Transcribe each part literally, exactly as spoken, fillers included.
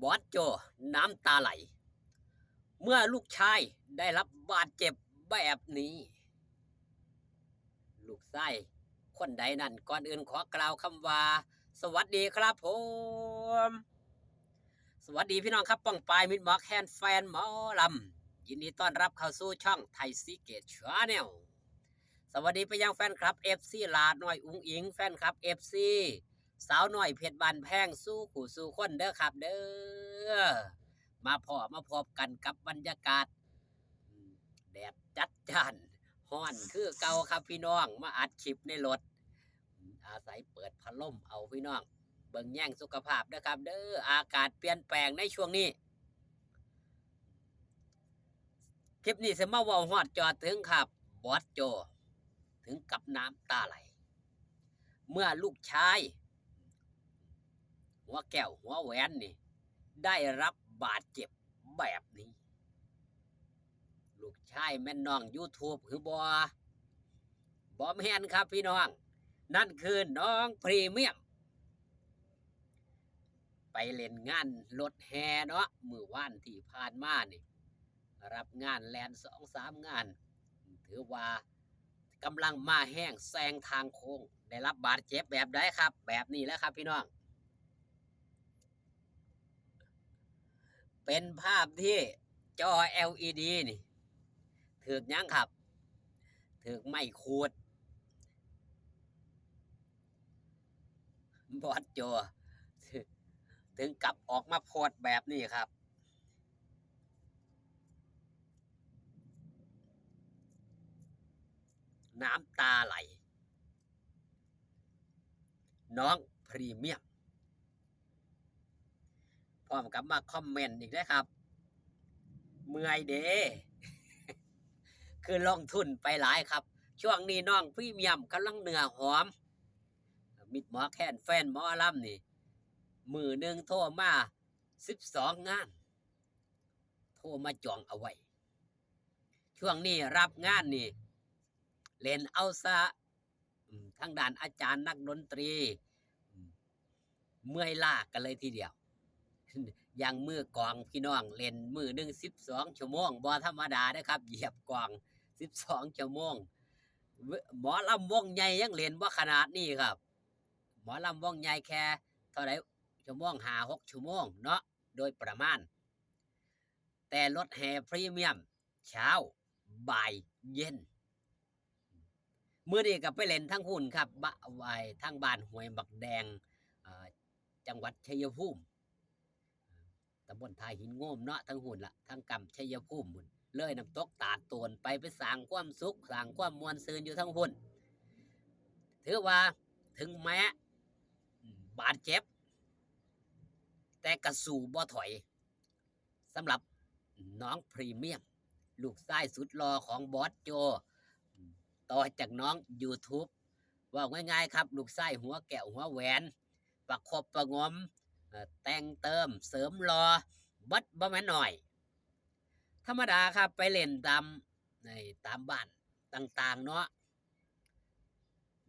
บอสโจน้ำตาไหล เมื่อลูกชายได้รับบาดเจ็บแบบนี้ ลูกชายคนใดนั้น ก่อนอื่นขอกล่าวคำว่า สวัสดีครับผม สวัสดีพี่น้องครับ ป้องปายมิตรหมอแคนแฟนหมอลำ ยินดีต้อนรับเข้าสู่ช่องไทยซีเกตชาแนล สวัสดีไปยังแฟนคลับ เอฟซี หลาน้อยอุ๋งอิ๋ง แฟนคลับ เอฟซี สาวน้อยเพชรบ้านแพง สู่ผู้สู่คนเด้อครับเด้อ มาพ้อมาพบกันกับบรรยากาศ แดดจัดจ้าน ฮ้อนคือเก่าครับพี่น้อง มาอัดคลิปในรถ อาศัยเปิดพัดลมเอาพี่น้อง เบิ่งแยงสุขภาพนะครับเด้อ อากาศเปลี่ยนแปลงในช่วงนี้ คลิปนี้จะมาเว้าฮอดจอดถึงครับ บอสโจ ถึงกับน้ำตาไหล เมื่อลูกชาย หัวแก้วหัวแหวนนี่ ได้รับบาดเจ็บแบบนี้ ลูกชายแม่นน้อง YouTube หรือบ่ บ่แม่นครับพี่น้อง นั่นคือน้องพรีเมียม ไปเล่นงานรถแห่เนาะ มื้อวานที่ผ่านมานี่ รับงานแล่นสองสามงาน ถือว่ากำลังมาแฮงแซงทางโค้ง ได้รับบาดเจ็บแบบใดครับ แบบนี้แหละครับพี่น้อง เป็นภาพที่จอ แอลอีดี นี่ ถืกหยังครับ ถืกไม้ขูด บอสโจ ถึงกับออกมาโพสต์แบบนี้ครับ น้ำตาไหล น้องพรีเมียม พร้อมกับมาคอมเมนต์อีกนะครับ เมื่อยเด้ คือลงทุนไปหลายครับ ช่วงนี้น้องพรีเมียมกำลังเนื้อหอม มิตรหมอแคนแฟนหมอลำนี่ มื้อหนึ่งโทรมา สิบสองงาน โทรมาจองเอาไว้ ช่วงนี้รับงานนี่ เล่นเอาซะ อืม ทางด้านอาจารย์นักดนตรี อืม เมื่อยล้ากันเลยทีเดียว อย่างมือกลองพี่น้องเล่นมื้อหนึ่งสิบสองชั่วโมง บ่ธรรมดาเด้อครับ เหยียบกลองสิบสองชั่วโมง หมอลำวงใหญ่ยังเล่นบ่ขนาดนี้ครับ หมอลำวงใหญ่แค่เท่าใด ชั่วโมง ห้าหกชั่วโมงเนาะ โดยประมาณ แต่รถแห่พรีเมียม เช้า บ่าย เย็น มื้อนี้ก็ไปเล่นทางพุ้นครับ บะ ไอ้ทางบ้านห้วยบักแดง เอ่อ จังหวัดชัยภูมิ ตำบลท่าหินโงมเนาะ ทางพุ้นละ ทางกำชัยภูมิพุ้น เลยน้ำตกตาดโตนไป ไปสร้างความสุข สร้างความม่วนซื่นอยู่ทางพุ้น ถือว่าถึงแม้ อืม บาดเจ็บ แต่กะสู้บ่ถอย สำหรับน้องพรีเมียม ลูกชายสุดหล่อของบอสโจ ต่อจากน้อง YouTube ว่าง่ายๆครับ ลูกชายหัวแก้วหัวแหวน ประคบประหงม เอ่อ แต่งเติมเสริมหล่อ เบิดบ่แม่นน้อย ธรรมดาครับ ไปเล่นตาม ใน ตามบ้านต่างๆเนาะ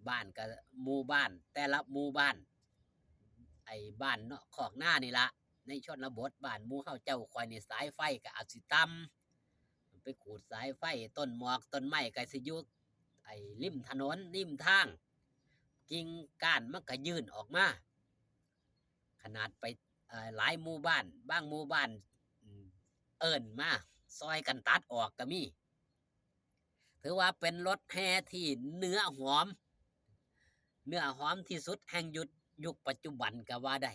บ้านก็หมู่บ้าน แต่ละหมู่บ้าน ไอ้บ้านเนาะ คอกนานี่ละ ในชนบทบ้านหมู่เฮาเจ้าข้อยนี่ สายไฟก็อาจสิต่ำ ไปขูดสายไฟ ต้นหมากต้นไม้ก็สิอยู่ ไอ้ริมถนนริมทาง กิ่งก้านมันก็ยื่นออกมา ขนาดไป เอ่อ หลายหมู่บ้าน บางหมู่บ้าน อืม เอิ้นมาซอยกันตัดออกก็มี ถือว่าเป็นรถแห่ที่เนื้อหอม เนื้อหอมที่สุดแห่งยุค ยุคปัจจุบันก็ว่าได้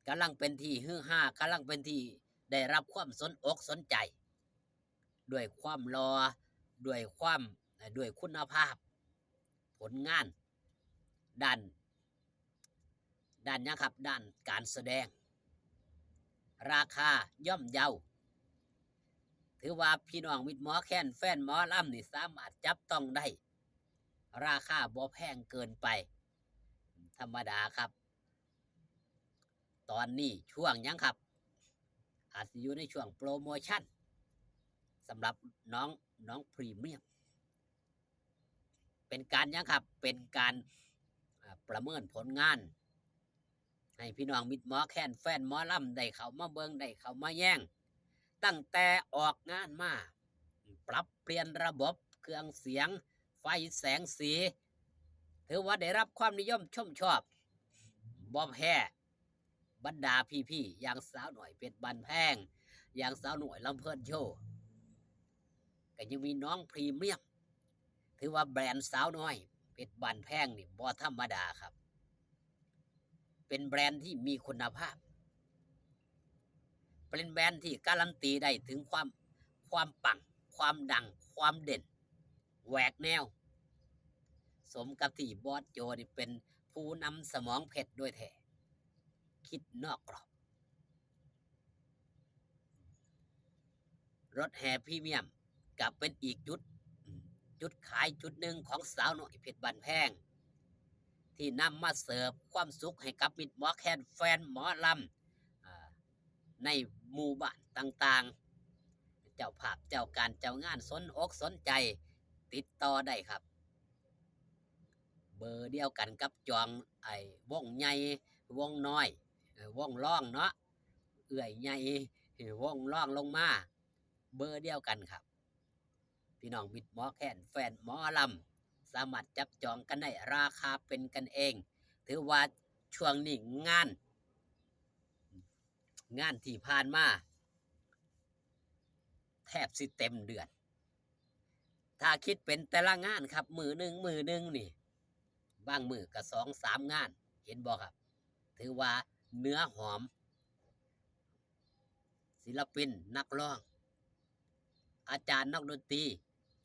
กำลังเป็นที่ฮือฮา กำลังเป็นที่ได้รับความสนอกสนใจ ด้วยความหล่อ ด้วยความ ด้วยคุณภาพ ผลงาน ด้าน ด้านหยังครับ ด้านการแสดง ราคาย่อมเยา ถือว่าพี่น้องมิตรหมอแคนแฟนหมอลำนี่สามารถจับต้องได้ ราคาบ่แพงเกินไป ธรรมดาครับ ตอนนี้ช่วงหยังครับ อาจสิอยู่ในช่วงโปรโมชั่น สำหรับน้อง น้องพรีเมียม เป็นการหยังครับ เป็นการ อ่า ประเมินผลงาน ให้พี่น้องมิตรหมอแคนแฟนหมอลำได้เข้ามาเบิ่งได้เข้ามาแยง ตั้งแต่ออกงานมา ปรับเปลี่ยนระบบเครื่องเสียง ไฟแสงสี ถือว่าได้รับความนิยมชมชอบบ่แพ้บรรดาพี่ๆ อย่างสาวน้อยเพชรบ้านแพง อย่างสาวน้อยลำเพลินโชว์ ก็ยังมีน้องพรีเมียม ถือว่าแบรนด์สาวน้อยเพชรบ้านแพงนี่บ่ธรรมดาครับ เป็นแบรนด์ที่มีคุณภาพ เป็นแบรนด์ที่การันตีได้ถึงความ ความปัง ความดัง ความเด่น แหวกแนว สมกับที่บอสโจนี่เป็นผู้นำสมองเพชรด้วยแท้ คิดนอกกรอบ รถแห่พรีเมียมก็เป็นอีกจุด จุดขายจุดหนึ่งของสาวน้อยเพชรบ้านแพง ที่นำมาเสิร์ฟความสุขให้กับมิตรหมอแคนแฟนหมอลำ อ่า ในหมู่บ้านต่างๆ เจ้าภาพเจ้าการเจ้างานสนอกสนใจ ติดต่อได้ครับ เบอร์เดียวกันกับจองไอ้วงใหญ่ วงน้อย เอ่อ วงรองเนาะ เอื้อยใหญ่ วงรองลงมา เบอร์เดียวกันครับ พี่น้องมิตรหมอแคนแฟนหมอลำ สามารถจับจองกันได้ ราคาเป็นกันเอง ถือว่าช่วงนี้งาน งานที่ผ่านมา แทบสิเต็มเดือน ถ้าคิดเป็นแต่ละงานครับ มื้อหนึ่งมื้อหนึ่งนี่ บางมื้อก็สองสามงาน เห็นบ่ครับ ถือว่าเนื้อหอม ศิลปินนักร้อง อาจารย์นักดนตรี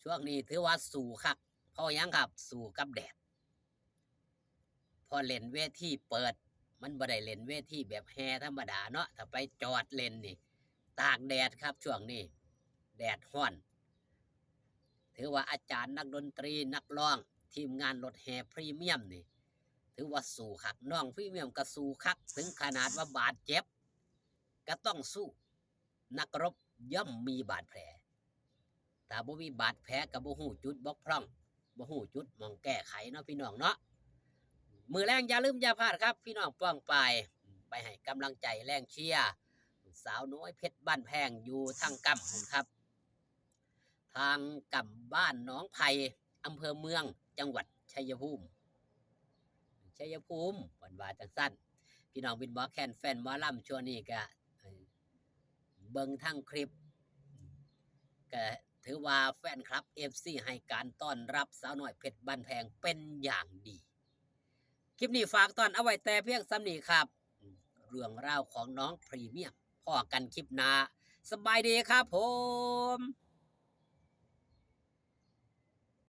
ช่วงนี้ถือว่าสู้คัก เพราะหยังครับ สู้กับแดด เพราะเล่นเวทีเปิด มันบ่ได้เล่นเวทีแบบแห่ธรรมดาเนาะ ถ้าไปจอดเล่นนี่ ตากแดดครับช่วงนี้ แดดฮ้อน ถือว่าอาจารย์นักดนตรีนักร้อง ทีมงานรถแห่พรีเมียมนี่ ถือว่าสู้คัก น้องพรีเมียมก็สู้คัก ถึงขนาดว่าบาดเจ็บ ก็ต้องสู้ นักรบย่อมมีบาดแผล ถ้าบ่มีบาดแผลก็บ่ฮู้จุดบกพร่อง บ่ฮู้จุดหม่องแก้ไขเนาะพี่น้องเนาะ มื้อแลงอย่าลืมอย่าพลาดครับ พี่น้องป้องปาย ไปให้กำลังใจแรงเชียร์ สาวน้อยเพชรบ้านแพงอยู่ทางกำพุ้นครับ ทางกำบ้านหนองไผ่ อำเภอเมือง จังหวัดชัยภูมิ ชัยภูมิ เพิ่นว่าจั่งซั้น พี่น้องมิตรหมอแคนแฟนหมอลำช่วงนี้ก็ เอ่อ เบิ่งทางคลิป ก็ถือว่าแฟนคลับ เอฟซี ให้การต้อนรับสาวน้อยเพชรบ้านแพงเป็นอย่างดี คลิปนี้ฝากตอนเอาไว้แต่เพียงส่ำนี้ครับ เรื่องราวของน้องพรีเมียม พ้อกันคลิปหน้า สบายดีครับผม